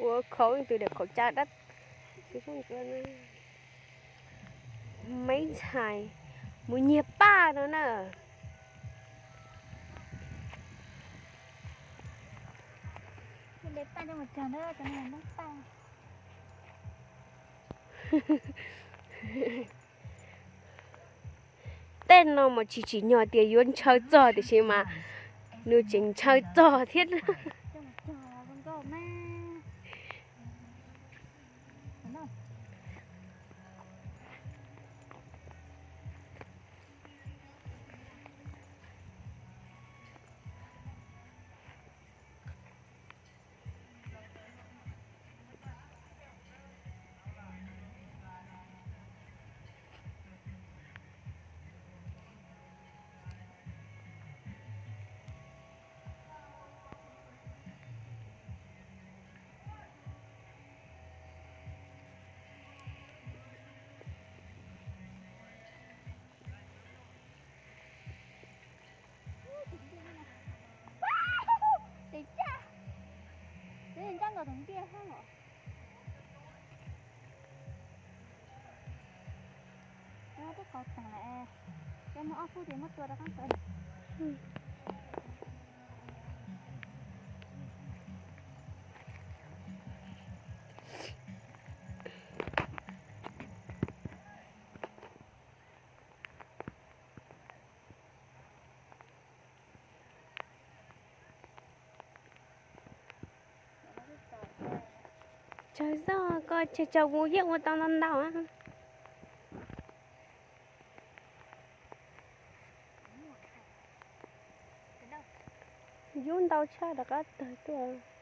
Ua khau tus daim khau caj dab. Maiv ntxhais mus nyiag paj no na. Tej no mas tsis tsim nyog tias yuav ntshaw txog tiam sis mas nws tseem ntshaw txog thiab. Tes caj, tes ncaj nkaus tus ntiaj hab los. Twb qau tag lawm, coj muaj ob phub ces muab tua rau qab ntawd. Tsawg zog, koj tsawg tsawg mus yeej ua tau ntau ntau. Yub ntau tshaj rov qab tawg tuaj.